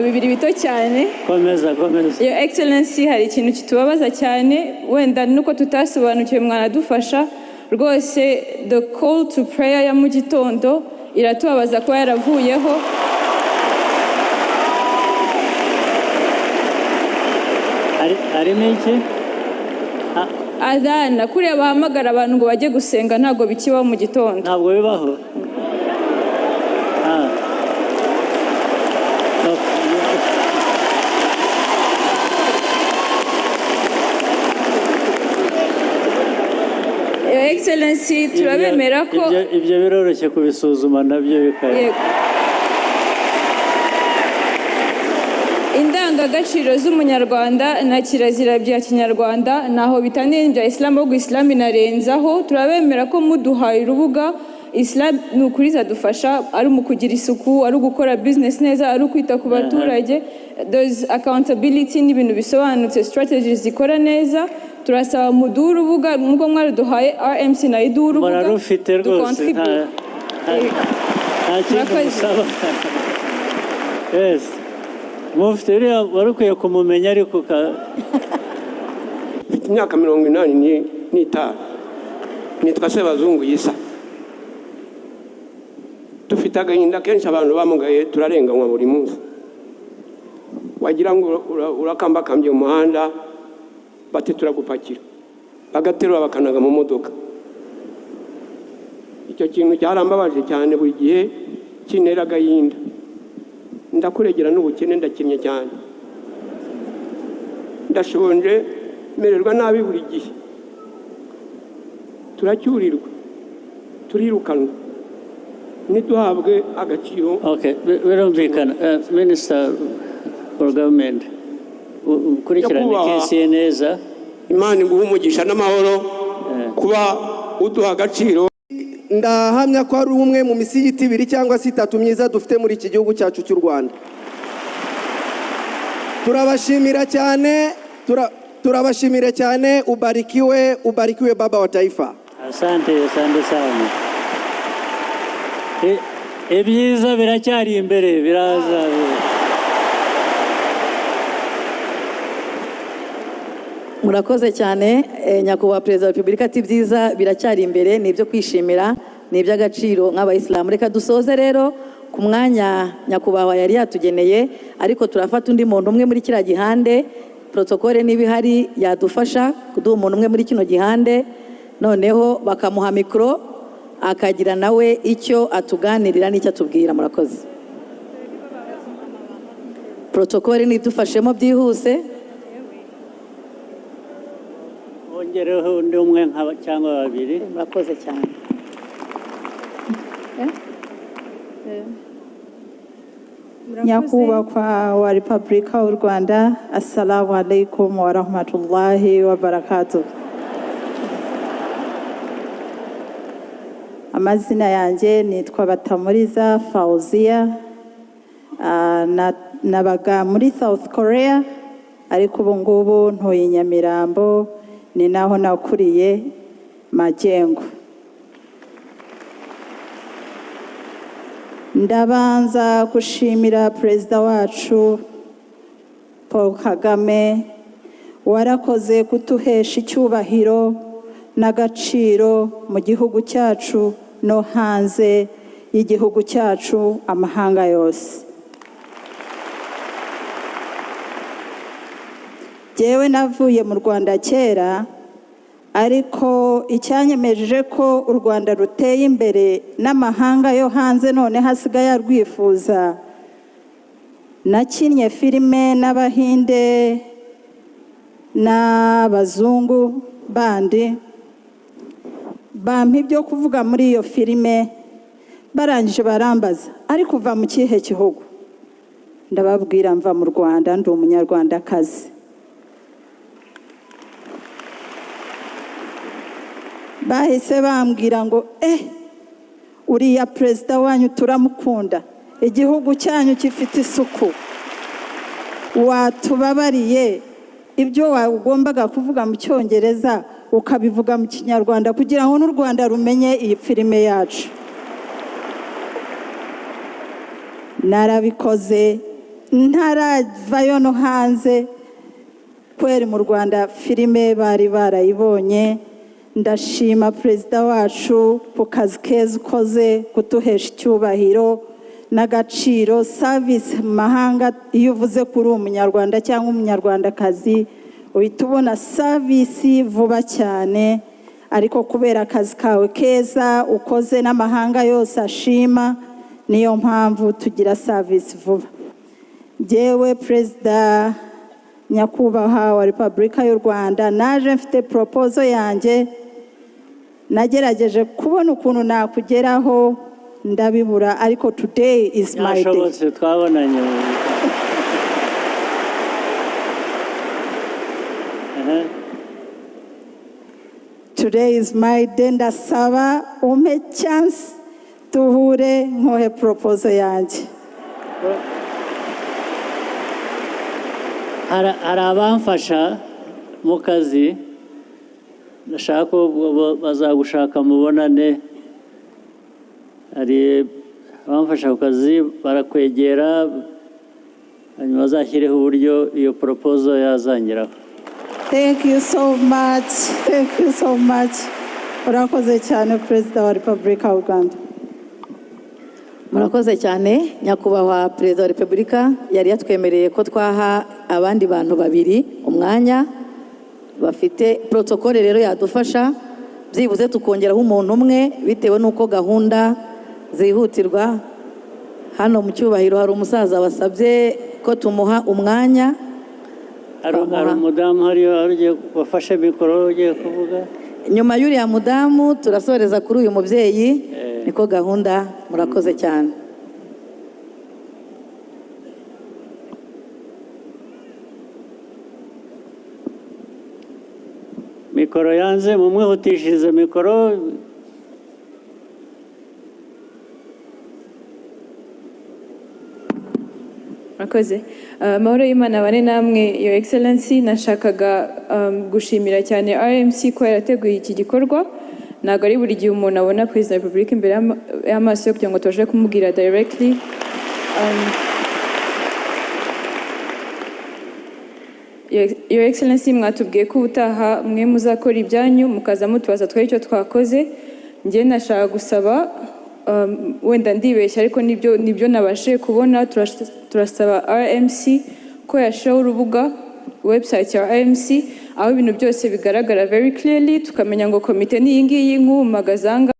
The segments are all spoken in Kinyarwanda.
Bibiri bito cyane. Komeza, komeza. Your Excellency, hari ikintu kitubabaza cyane, wenda nuko tutasobanukiwe, mwanadufasha rwose. The call to prayer ya mu gitondo iratubabaza kuba yaravuyeho. Harimo iki? Adhana, kuriya bahamagara abantu ngo bajye gusenga, ntabwo bikibaho mu gitondo. Ntabwo bibaho. Ah. Your Excellency, turabemera ko Ibyo biroroshye kubisuzuma nabyo bikaba. Yego. Indangagaciro z'umunyarwanda na kirazira bya kinyarwanda ntaho bitaniye n'ibya Islam, ahubwo Islam inarenzaho. Turabemera ko muduhaye urubuga, Islam ni ukuri izadufasha, ari mu kugira isuku, ari ugukora business neza, ari ukwita ku baturage. Those accountability ni ibintu bisobanutse, strategies zikora neza. Turasaba muduhe urubuga nk'uko mwaruduhaye RMC, nayo iduhe urubuga. Murarufite rwose, Ducontribute. nta kindi Murakoze. musaba. Yes, mufite uriya wari ukwiye kumumenya, ariko Mfite imyaka 85, nitwa Sebazungu Yisa. Dufite agahinda kenshi, abantu bamugaye turarenganywa buri munsi. Wagira ngo urakambakambye mu muhanda, bati turagupakira, bagaterura bakanaga mu modoka. Icyo kintu cyarambabaje cyane, buri gihe kintera agahinda. Ndakuregera n'ubukene, ndakennye cyane, ndashonje, mererwa nabi buri gihe. Turacyurirwa, turirukanwa, ntiduhabwe agaciro. Okay, birumvikana. Minister for Government, ukurikirane Nyakubahwa, case ye neza. Imana iguha umugisha n'amahoro kuba uduha agaciro. Ndahamya ko ari umwe mu misigiti ibiri cyangwa se itatu myiza dufite muri iki gihugu cyacu cy'u Rwanda. Turabashimira cyane, turabashimira cyane. Ubarikiwe, ubarikiwe, baba wa taifa. Asante, asante sana. Ibyiza biracyari imbere, biraza. Murakoze cyane, Nyakubahwa Perezida wa Repubulika, ati ibyiza biracyari imbere. Ni ibyo kwishimira, ni iby'agaciro nk'abayisilamu. Reka dusoze rero ku mwanya nyakubahwa yari yatugeneye, ariko turafata undi muntu umwe muri kiriya gihande. Protokole niba ihari yadufasha kuduha umuntu umwe muri kino gihande, noneho bakamuha mikoro, akagira nawe icyo atuganirira n'icyo atubwira. Murakoze. Protokole nidufashemo byihuse. Wongereho undi umwe nka cyangwa babiri. Murakoze cyane. Nyakubahwa wa Repubulika y'u Rwanda, assalamu alaikum wa rahmatullahi wa barakatuh. Amazina yanjye nitwa Batamuriza Fauzia. Nabaga muri South Korea, ariko ubu ngubu ntuye i Nyamirambo, ni naho nakuriye, Magengo. Ndabanza gushimira Perezida wacu Paul Kagame, warakoze kutuhesha icyubahiro n'agaciro mu gihugu cyacu no hanze y'igihugu cyacu, amahanga yose. Jyewe navuye mu Rwanda kera, ariko icyanyemeje ko u Rwanda ruteye imbere n'amahanga yo hanze none hasigaye arwifuza, nakinnye filime n'Abahinde n'abazungu bandi, bampa ibyo kuvuga muri iyo filime. Barangije barambaza, ariko uva mu kihe gihugu? Ndababwira, mva mu Rwanda, ndi umunyarwandakazi. Bahise bambwira ngo uriya perezida wanyu turamukunda, igihugu cyanyu gifite isuku, watubabariye ibyo wagombaga kuvuga mu Cyongereza ukabivuga mu Kinyarwanda kugira ngo n'u Rwanda rumenye iyi filime yacu. Narabikoze, Ntaravayo no hanze kweri mu Rwanda filime bari barayibonye. Ndashima perezida wacu ku kazi keza ukoze, kuduhesha icyubahiro n'agaciro. Service mu mahanga, iyo uvuze kuri umunyarwanda cyangwa umunyarwandakazi uhita ubona service vuba cyane, ariko kubera akazi kawe keza ukoze n'amahanga yose ashima, niyo mpamvu tugira service vuba. Njyewe perezida nyakubahwa wa Repubulika y'u Rwanda, naje mfite proposal yanjye, nagerageje kubona ukuntu nakugeraho ndabibura, ariko today is my day. Byashobotse, twabonanye. Aha. Today is my day. Ndasaba umpe chance duhure nkohe proposal yanjye. Hari abamfasha mu kazi, ndashaka ko bazagushaka mubonane. Hari abamfasha ku kazi barakwegera, hanyuma bazashyireho uburyo iyo proposal yazangeraho. Thank you so much, thank you so much. Urakoze cyane perezida wa Repubulika y'u Rwanda. Murakoze cyane nyakubahwa perezida wa Repubulika. Yari yatwemereye ko twaha abandi bantu babiri umwanya bafite protokole, rero yadufasha byibuze tukongeraho umuntu umwe bitewe n'uko gahunda zihutirwa. Hano mu cyubahiro hari umusaza wasabye ko tumuha umwanya. Hari umudamu hariya ugiye wafashe mikoro ugiye kuvuga. Nyuma y'uriya mudamu turasoreza kuri uyu mubyeyi, niko gahunda. Murakoze cyane. Mikoro yanze, mumwihutishirize mikoro. Murakoze. Amahoro y'Imana bane namwe, Your Excellency. Nashakaga gushimira cyane RMC ko yarateguye iki gikorwa. Ntabwo ari buri gihe umuntu abona perezida wa Repubulika imbere y'amaso yo kugira ngo tubashe kumubwira directly. Your Excellency, mwatubwiye ko ubutaha mwe muzakora ibyanyu mukaza mutubaza twari icyo twakoze. Njye nashaka gusaba, wenda ndibeshya ariko nibyo nabashije kubona, turasaba RMC ko yashyiraho urubuga website ya RMC aho ibintu byose bigaragara very clearly, tukamenya ngo komite ni iyi ngiyi. Nk'ubu mpagazanga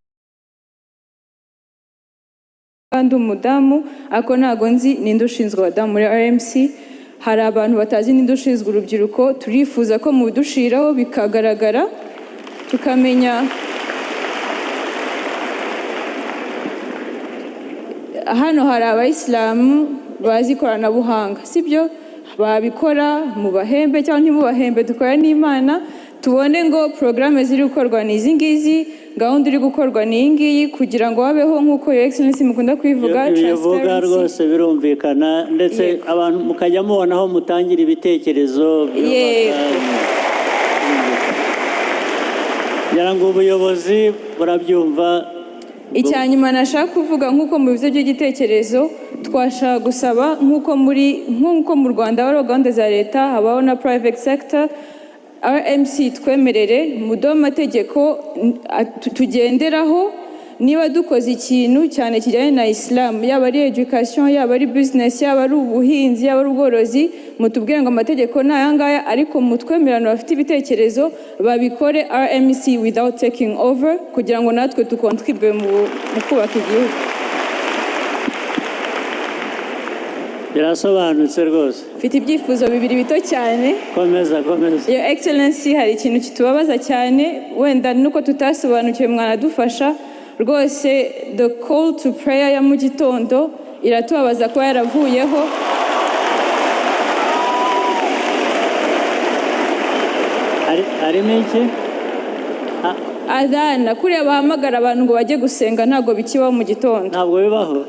ndi umudamu, ariko ntago nzi ninde ushinzwe abadamu muri RMC. Hari abantu batazi ninde ushinzwe urubyiruko, turifuza ko mubidushiraho bikagaragara, tukamenya. Hano hari abayisilamu bazi ikoranabuhanga, sibyo? Babikora mubahembe cyangwa ntimubahembe, dukora n'Imana tubone ngo porogaramu ziri gukorwa ni izi ngizi, gahunda iri gukorwa ni iyi ngiyi, kugira ngo habeho nk'uko Your Excellency mukunda kubivuga, Ibyo uvuga transparency. rwose birumvikana, ndetse Yego. abantu mukajya mubona aho mutangira ibitekerezo byubaka. Yego. Ngira ngo ubuyobozi burabyumva. Icya nyuma nashaka kuvuga, nk'uko mu bibazo by'igitekerezo twashaka gusaba, nk'uko mu Rwanda habaho gahunda za leta, habaho na private sector, RMC twemerere muduhe amategeko tugenderaho. Niba dukoze ikintu cyane kijyanye na Islam, yaba ari education, yaba ari business, yaba ari ubuhinzi, yaba ari ubworozi, mutubwire ngo amategeko ni aya ngaya, ariko mutwemerano bafite ibitekerezo babikore RMC without taking over, kugira ngo natwe dukontribue mu kubaka igihugu. Birasobanutse rwose. Mfite ibyifuzo bibiri bito cyane. Komeza, komeza. Your Excellency, hari ikintu kitubabaza cyane, wenda nuko tutasobanukiwe mwanadufasha rwose. The call to prayer ya mu gitondo iratubabaza kuba yaravuyeho. Harimo iki? Adhana, kuriya bahamagara abantu ngo bajye gusenga, ntabwo bikibaho mu gitondo. Ntabwo bibaho.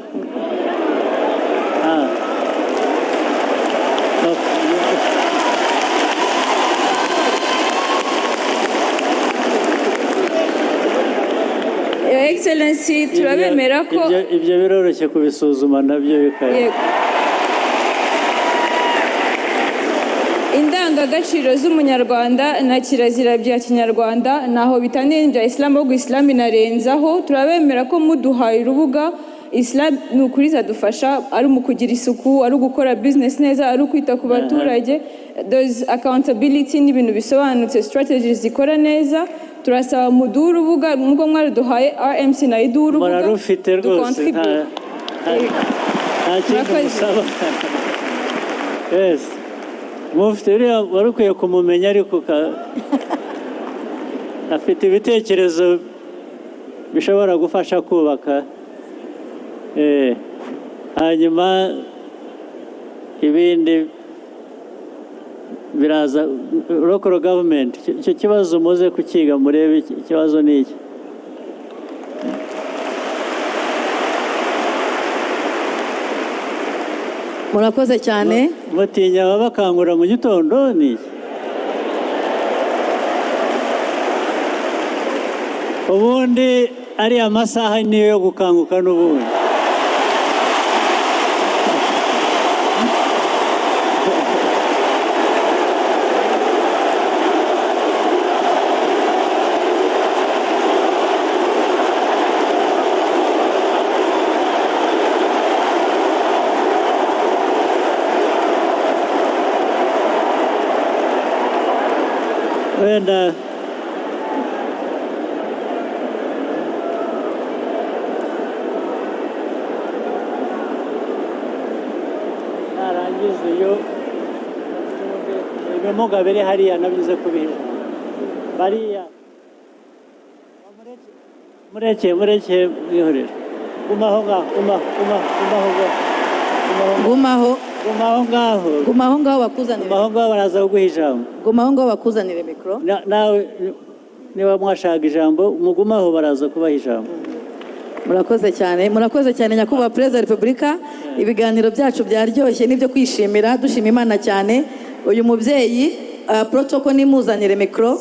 Your Excellency, turabemera ko Ibyo biroroshye kubisuzuma nabyo bikaba. Yego. Indangagaciro z'umunyarwanda na kirazira bya kinyarwanda ntaho bitaniye n'ibya Islam, ahubwo Islam inarenzaho. Turabemera ko muduhaye urubuga, Islam ni ukuri izadufasha, ari mu kugira isuku, ari ugukora business neza, ari ukwita ku baturage. Those accountability ni ibintu bisobanutse, strategies zikora neza. Turasaba muduhe urubuga, nubwo mwariduhaye RMC nayo iduhe urubuga, Murarufite rwose, ducontribute. Nta kindi Murakoze. musaba. Yes, mufite uriya wari ukwiye kumumenya, ariko afite ibitekerezo bishobora gufasha kubaka. Hanyuma ibindi biraza. Local government, icyo kibazo muze kukiga, murebe ikibazo ni iki. Murakoze cyane. Mutinya ababakangura mu gitondo ni iki? Ubundi ariya masaha niyo yo gukanguka n'ubundi. Wenda narangiza iyo ibimuga biri hariya nabyo kubiha bariya. Mureke, mureke, mwihorere. Gumaho ngaho, gumaho, gumaho, gumaho ngaho, gumaho. Gumaho. Gumaho ngaho. Gumaho ngaho bakuzanire. Gumaho ngaho, baraza kuguha ijambo. Gumaho ngaho bakuzanire mikoro. Nawe niba mwashaka ijambo, mugumaho, baraza kubaha ijambo. Murakoze cyane, murakoze cyane, nyakubahwa Perezida wa Repubulika. Ibiganiro byacu byaryoshye n'ibyo kwishimira, dushima Imana cyane. Uyu mubyeyi, protocol nimuzanire mikoro,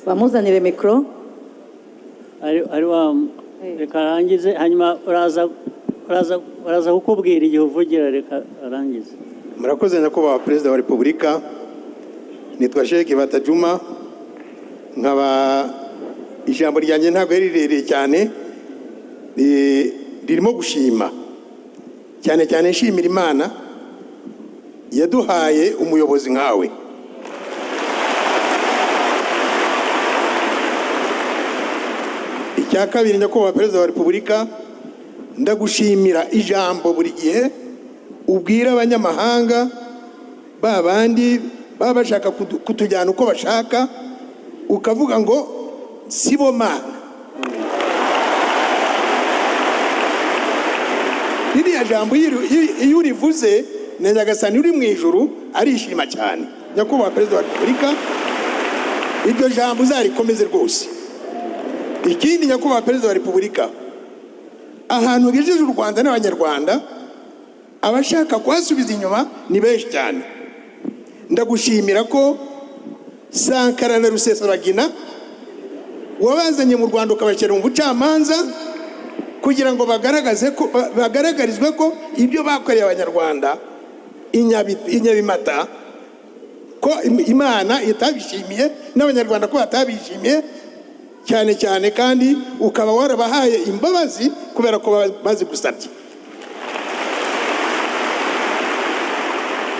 bamuzanire mikoro. Ari wa, reka arangize, hanyuma uraza kukubwira igihe uvugira. Reka arangize. Murakoze, nyakubahwa Perezida wa Repubulika. Nitwa Sheikh Batajuma, nkaba ijambo ryanjye ntabwo ari rirerire cyane, ririmo gushima cyane cyane. Nshimira Imana yaduhaye umuyobozi nkawe. Icya kabiri, nyakubahwa Perezida wa Repubulika, ndagushimira ijambo buri gihe ubwira abanyamahanga, ba bandi baba bashaka kutujyana uko bashaka, ukavuga ngo sibo Mana. Ririya jambo iyo urivuze na Nyagasani uri mu ijuru arishima cyane. Nyakubahwa Perezida wa Repubulika, iryo jambo uzarikomeze rwose. Ikindi, nyakubahwa Perezida wa Repubulika, ahantu ugejeje u Rwanda n'Abanyarwanda, abashaka kuhasubiza inyuma ni benshi cyane. Ndagushimira ko Sankara na Rusesabagina wabazanye mu Rwanda, ukabashyira mu bucamanza kugira ngo bagaragaze ko bagaragarizwe ko ibyo bakoreye Abanyarwanda i Nyabimata, ko Imana itabishimiye n'Abanyarwanda ko batabishimiye cyane cyane, kandi ukaba warabahaye imbabazi kubera ko bazigusabye.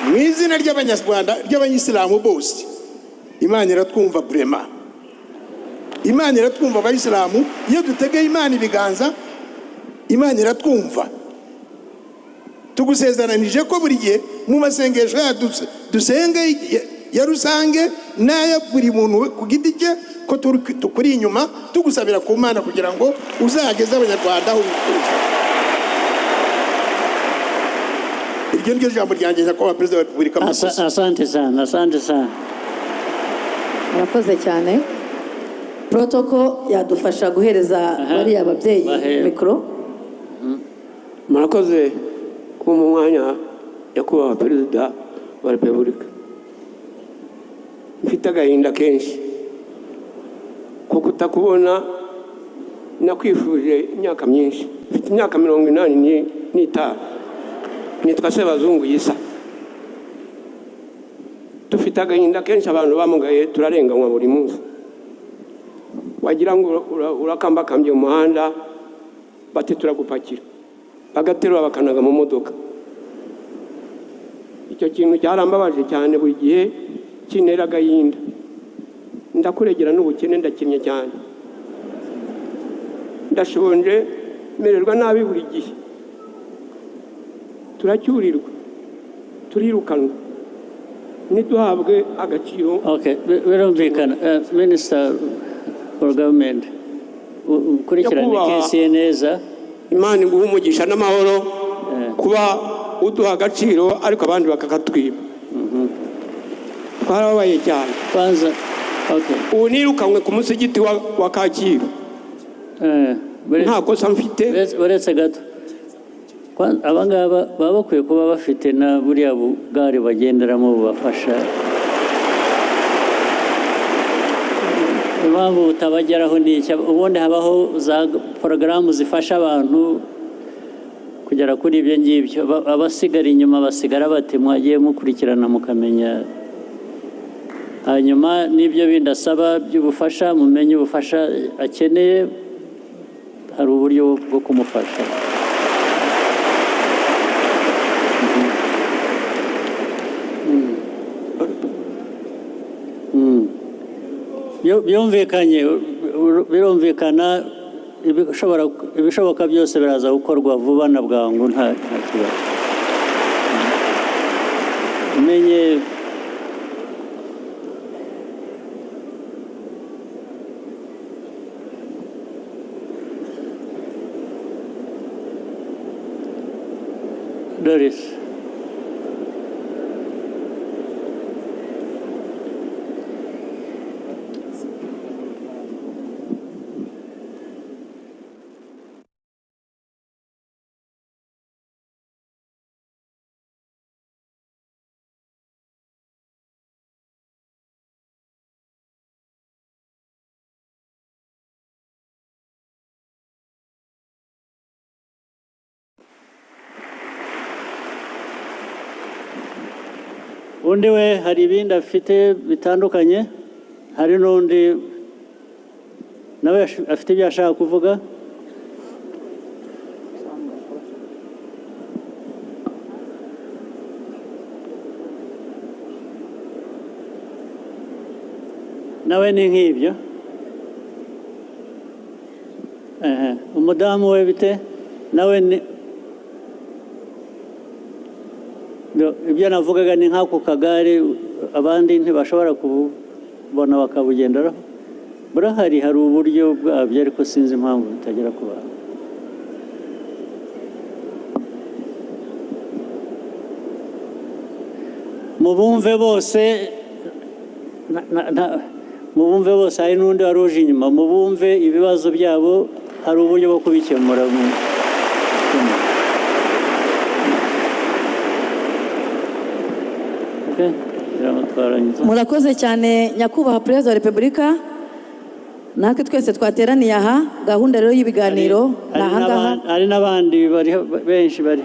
Mu izina ry'Abanyarwanda, ry'Abayisilamu bose, Imana iratwumva burema, Imana iratwumva. Abayisilamu iyo dutegeye Imana ibiganza, Imana iratwumva. Tugusezeranije ko buri gihe mu masengesho yacu dusenge ya rusange n'aya buri muntu ku giti cye, ko tukuri inyuma, tugusabira ku Mana kugira ngo uzageze Abanyarwanda aho wifuza. Iryo ni ryo jambo ryanjye, nyakubahwa Perezida wa Repubulika. Murakoze. Asante sana, asante sana. Murakoze cyane. Protocol yadufasha guhereza bariya babyeyi Bahe. mikoro. Murakoze kumpa umwanya, nyakubahwa Perezida wa Repubulika. Mfite agahinda kenshi ko kutakubona. Nakwifuje imyaka myinshi. Mfite imyaka 85. Nitwa Sebazungu Yisa. Dufite agahinda kenshi, abantu bamugaye turarenganywa buri munsi. Wagira ngo urakambakambye mu muhanda, bati turagupakira, bagaterura bakanaga mu modoka. Icyo kintu cyarambabaje cyane, buri gihe kintera agahinda. Ndakuregera n'ubukene, ndakennye cyane, ndashonje, mererwa nabi buri gihe. Turacyurirwa, turirukanwa, ntiduhabwe agaciro. Okay, birumvikana. Minister for Government, ukurikirane Nyakubahwa, case ye neza. Imana iguha umugisha n'amahoro kuba uduha agaciro, ariko abandi bakakatwiba. Twarababaye cyane. Kwanza, okay. Ubu nirukanwe ku musigiti wa Kacyiru. Nta kosa mfite. Uretse gato. Aba ngaba baba bakwiye kuba bafite na buriya bugare bagenderamo bubafasha. Impamvu butabageraho ni iki? Ubundi habaho za porogaramu zifasha abantu kugera kuri ibyo ngibyo. Abasigara inyuma basigara bate? Mwagiye mukurikirana mukamenya. Hanyuma n'ibyo bindi asaba by'ubufasha, mumenye ubufasha akeneye, hari uburyo bwo kumufasha. Byumvikanye, birumvikana, ibishoboka byose biraza gukorwa vuba na bwangu, nta kibazo. Umenye Doris. Undi we hari ibindi afite bitandukanye, hari n'undi nawe afite ibyo ashaka kuvuga. Nawe ni nk'ibyo. Umudamu we bite? Nawe ni ibyo navugaga ni nk'ako kagare abandi ntibashobora kubona bakabugenderaho. Burahari, hari uburyo bwabyo, ariko sinzi impamvu bitagera ku bantu. Mubumve bose, mubumve bose, hari n'undi wari uje inyuma. Mubumve ibibazo byabo, hari uburyo bwo kubikemura. Murakoze cyane nyakubahwa Perezida wa Repubulika. Natwe twese twateraniye aha, gahunda rero y'ibiganiro ni aha ngaha. Hari n'abandi bari benshi bari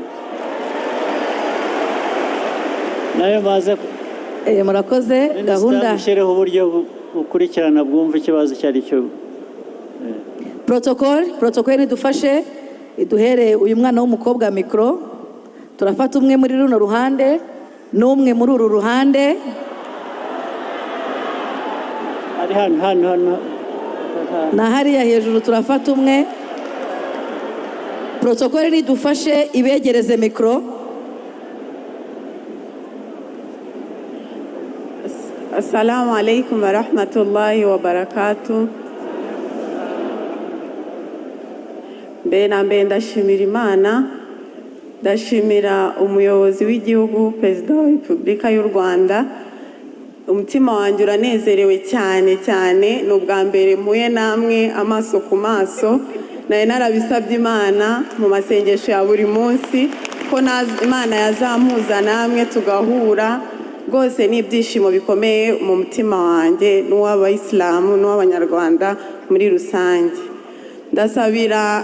nayo baze. Murakoze. Gahunda mushyireho uburyo bukurikirana bwumva ikibazo icyo ari cyo. Protocol idufashe iduhere uyu mwana w'umukobwa mikoro. Turafata umwe muri runo ruhande n'umwe muri uru ruhande. Ari hano hano hano na hariya hejuru turafata umwe. Protocol idufashe ibegereze mikoro. Assalamu alaikum wa rahmatullahi wa barakatuh. Mbere na mbere ndashimira Imana, ndashimira umuyobozi w'igihugu Perezida wa Repubulika y'u Rwanda. Umutima wanjye uranezerewe cyane cyane, ni ubwa mbere mpuye namwe amaso ku maso. Nari narabisabye Imana mu masengesho ya buri munsi ko Imana yazampuza namwe tugahura. Rwose ni ibyishimo bikomeye mu mutima wanjye n'uw'abayisilamu n'uw'abanyarwanda muri rusange. Ndasabira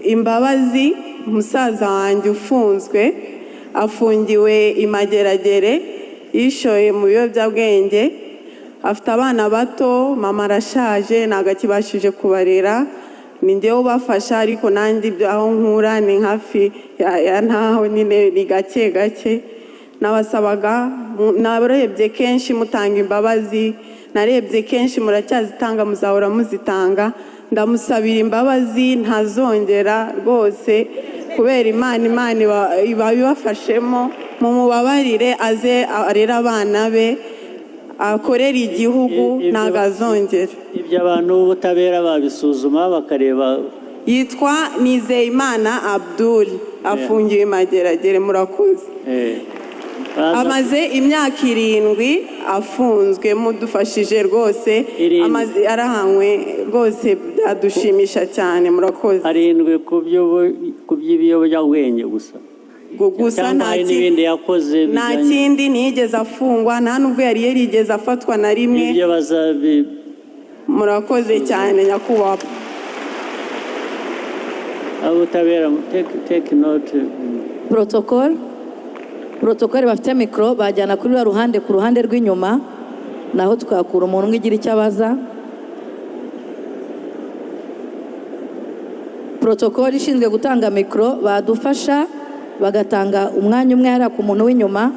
imbabazi musaza wanjye ufunzwe, afungiwe imageragere. Yishoye mu biyobyabwenge, afite abana bato, mama arashaje ntabwo akibashije kubarera, ni njyewe ubafasha, ariko nanjye ibyo aho nkura ni hafi ya ntaho nyine, ni gake gake. Nabasabaga, narebye kenshi mutanga imbabazi, narebye kenshi muracyazitanga, muzahora muzitanga. Ndamusabira imbabazi ntazongera rwose, kubera Imana, Imana iba ibafashemo, mumubabarire aze arere abana be, akorere igihugu, ntabwo azongera. Ibyo abantu b'ubutabera babisuzuma bakareba. Yitwa Nizeyimana Abdul, afungiwe Mageragere. Murakoze. Amaze imyaka 7 afunzwe, mudufashije rwose, amaze arahanywe rwose, byadushimisha cyane. Murakoze. 7 ku by'ibiyobyabwenge gusa. Gusa nta kindi, ntiyigeze afungwa, nta nubwo yari yarigeze afatwa na rimwe. Murakoze cyane nyakubahwa. Abutabera take note. Protocole bafite mikoro bajyana kuri rwa ruhande, ku ruhande rw'inyuma, naho twakura umuntu umwe ugira icyo abaza. Protocole ishinzwe gutanga mikoro badufasha bagatanga umwanya umwe hariya ku muntu w'inyuma.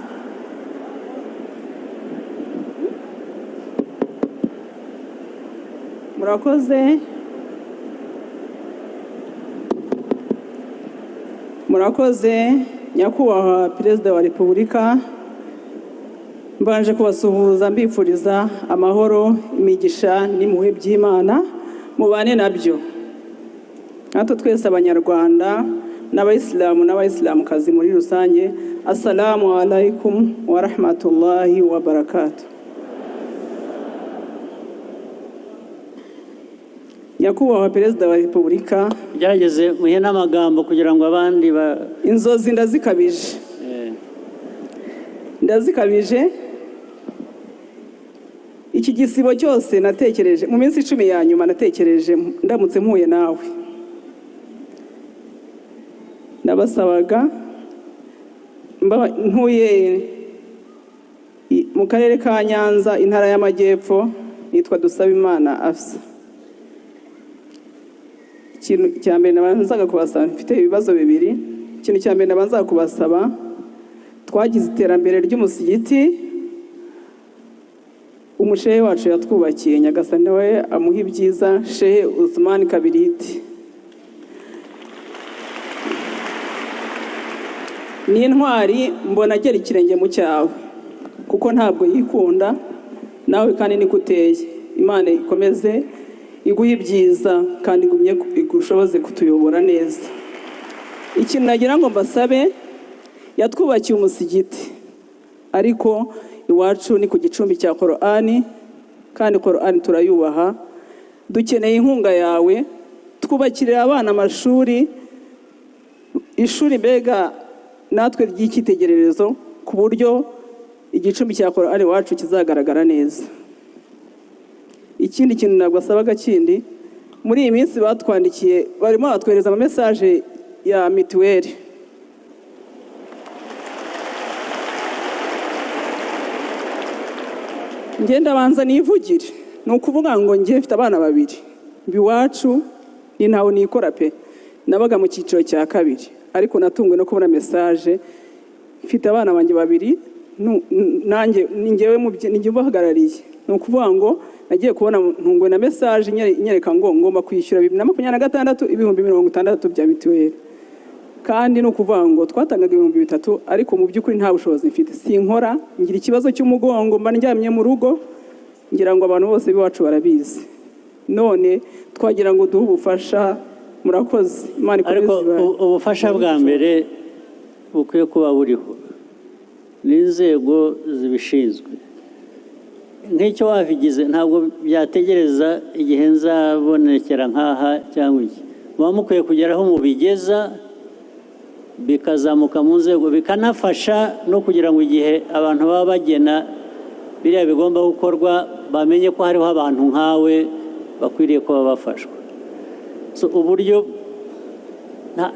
Murakoze. Murakoze nyakubahwa Perezida wa Repubulika, mbanje kubasuhuza mbifuriza amahoro, imigisha n'impuhwe by'Imana mubane nabyo. Natwe twese Abanyarwanda n'Abayisilamu n'Abayisilamukazi muri rusange, assalamu alaikum wa rahmatullahi wa barakatuh. Nyakubahwa Perezida wa Repubulika, gerageze muhe n'amagambo kugira ngo abandi ba inzozi ndazikabije. Ndazikabije. Iki gisibo cyose natekereje mu minsi 10 ya nyuma, natekereje ndamutse mpuye nawe. Nabasabaga ntuye mu karere ka Nyanza, intara y'Amajyepfo, nitwa Dusabimana Afsa. Ikintu cya mbere nabanzaga kubasaba, mfite ibibazo bibiri. Ikintu cya mbere nabanzaga kubasaba, twagize iterambere ry'umusigiti, umushehe wacu yatwubakiye, Nyagasani we amuha ibyiza, Shehe Uthman Kabiriti. Ni intwari mbona agera ikirenge mu cyawe, kuko ntabwo yikunda, nawe kandi niko uteye. Imana ikomeze iguhe ibyiza kandi igumye igushoboze kutuyobora neza. Ikintu nagira ngo mbasabe, yatwubakiye umusigiti, ariko iwacu ni ku gicumbi cya Korani, kandi Korani turayubaha. Dukeneye inkunga yawe, twubakirira abana amashuri, ishuri mbega natwe ry'icyitegererezo, ku buryo igicumbi cya Korani iwacu kizagaragara neza. Ikindi kintu ntabwo asabaga kindi, muri iyi minsi batwandikiye, barimo batwohereza ama message ya mituweli. Ngenda banza nivugire, ni ukuvuga ngo ngiye mfite abana babiri, biwacu ni ntawe nikora pe, nabaga mu cyiciro cya kabiri, ariko natungwe no kubona message, mfite abana banjye babiri, nanjye ningewe ninjye ubahagarariye. Ni ukuvuga ngo nagiye kubona ntungwe na message inyereka ngo ngomba kwishyura 2026 60,000 bya mituweli. Kandi ni ukuvuga ngo twatangaga 3,000, ariko mu by'ukuri nta bushobozi mfite, sinkora, ngira ikibazo cy'umugongo, mba ndyamye mu rugo, ngira ngo abantu bose b'iwacu barabizi. None twagira ngo duhe ubufasha. Murakoze, Imana ikomeze. Ariko ubufasha bwa mbere bukwiye kuba buriho n'inzego zibishinzwe. Nk'icyo wabigize ntabwo byategereza igihe nzabonekera nkaha cyangwa iki, muba mukwiye kugeraho mubigeza, bikazamuka mu nzego, bikanafasha no kugira ngo igihe abantu baba bagena biriya bigomba gukorwa bamenye ko hariho abantu nkawe bakwiriye kuba bafashwa. So uburyo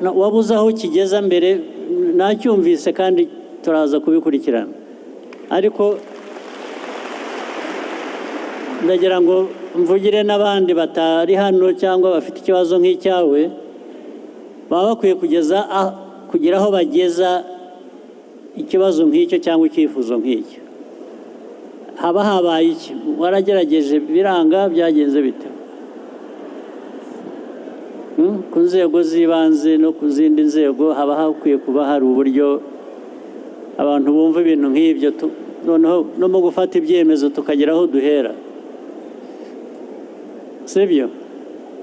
wabuze aho kigeza mbere nacyumvise, kandi turaza kubikurikirana. Ariko ndagira ngo mvugire n'abandi batari hano cyangwa bafite ikibazo nk'icyawe, baba bakwiye kugira aho bageza ikibazo nk'icyo cyangwa icyifuzo nk'icyo. Haba habaye iki? Waragerageje biranga, byagenze bite? Ku nzego z'ibanze no ku zindi nzego haba hakwiye kuba hari uburyo abantu bumva ibintu nk'ibyo, noneho no mu gufata ibyemezo tukagera aho duhera. Sibyo?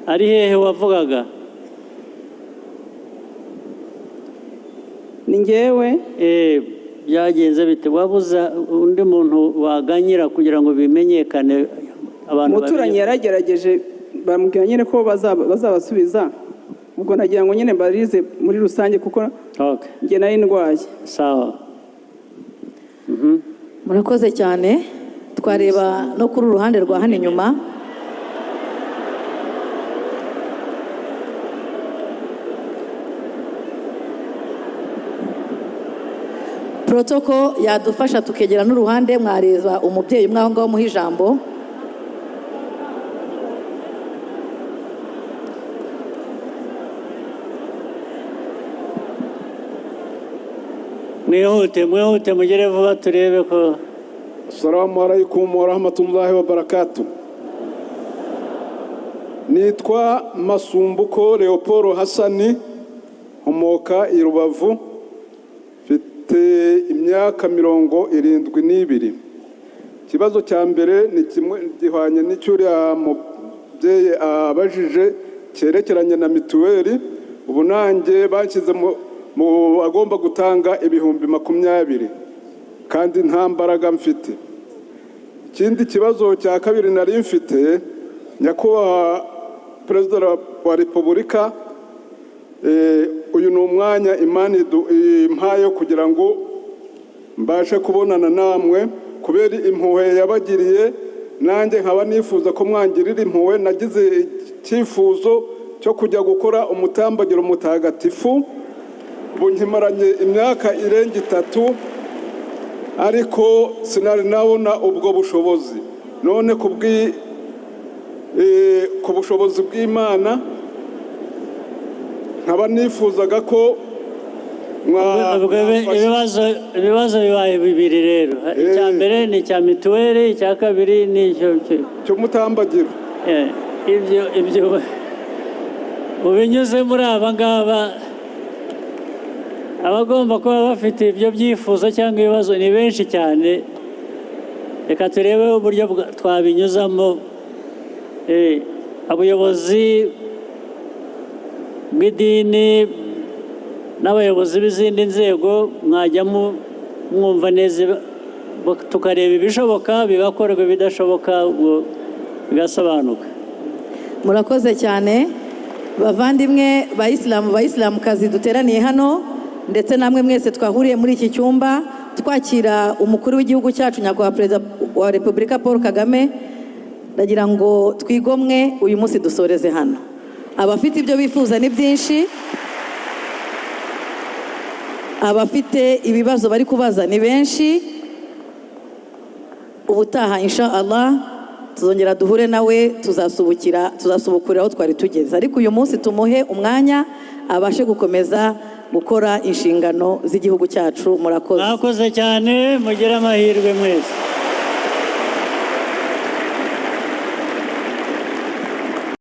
Ari hehe wavugaga? Ni njyewe. Byagenze bite? Wabuza undi muntu waganyira kugira ngo bimenyekane abantu? Umuturanyi yaragerageje, bamubwira nyine ko bazabasubiza. Ubwo nagira ngo nyine mbarize muri rusange kuko njye nari ndwaye. Sawa. Murakoze cyane. Twareba no kuri uruhande rwa hano inyuma. Protocol yadufasha tukegera n'uruhande, mwareza umubyeyi umwe aho ngaho muha ijambo. Mwihute, mwihute mugere vuba turebe ko. Assalamu alaikum wa rahmatullahi wa barakatuh. Nitwa Masumbuko Leopold Hassani, nkomoka i Rubavu, mfite imyaka 72. Ikibazo cya mbere ni kimwe gihwanye n'icyuriya mubyeyi abajije cyerekeranye na mituweli. Ubu nanjye banshyize mu agomba gutanga 20,000 kandi nta mbaraga mfite. Ikindi kibazo cya kabiri nari mfite, nyakubahwa Perezida wa Repubulika, uyu ni umwanya Imana impaye kugira ngo mbashe kubonana namwe kubera impuhwe yabagiriye, nanjye nkaba nifuza ko mwangirira impuhwe. Nagize icyifuzo cyo kujya gukora umutambagiro mutagatifu, ubu nkimaranye imyaka irenga 3, ariko sinari nabona ubwo bushobozi. None ku bushobozi bw'Imana nkaba nifuzaga ko ibibazo bibaye bibiri rero. Icya mbere ni icya mituweli, icya kabiri ni icyo cy'umutambagiro. Ibyo ubinyuze muri aba ngaba, abagomba kuba bafite ibyo byifuzo cyangwa ibibazo ni benshi cyane. Reka turebe uburyo twabinyuzamo. Abayobozi bw'idini n'abayobozi b'izindi nzego mwajya mwumva neza, tukareba ibishoboka bigakorwa, ibidashoboka bigasobanuka. Murakoze cyane bavandimwe bayisilamu, bayisilamukazi duteraniye hano, ndetse namwe mwese twahuriye muri iki cyumba twakira umukuru w'igihugu cyacu nyakubahwa Perezida wa Repubulika Paul Kagame. Ndagira ngo twigomwe uyu munsi dusoreze hano. Abafite ibyo bifuza ni byinshi, abafite ibibazo bari kubaza ni benshi. Ubutaha insha Allah tuzongera duhure nawe, tuzasubukura aho twari tugeze. Ariko uyu munsi tumuhe umwanya abashe gukomeza gukora inshingano z'igihugu cyacu. Murakoze. Mwakoze cyane, mugire amahirwe mwese.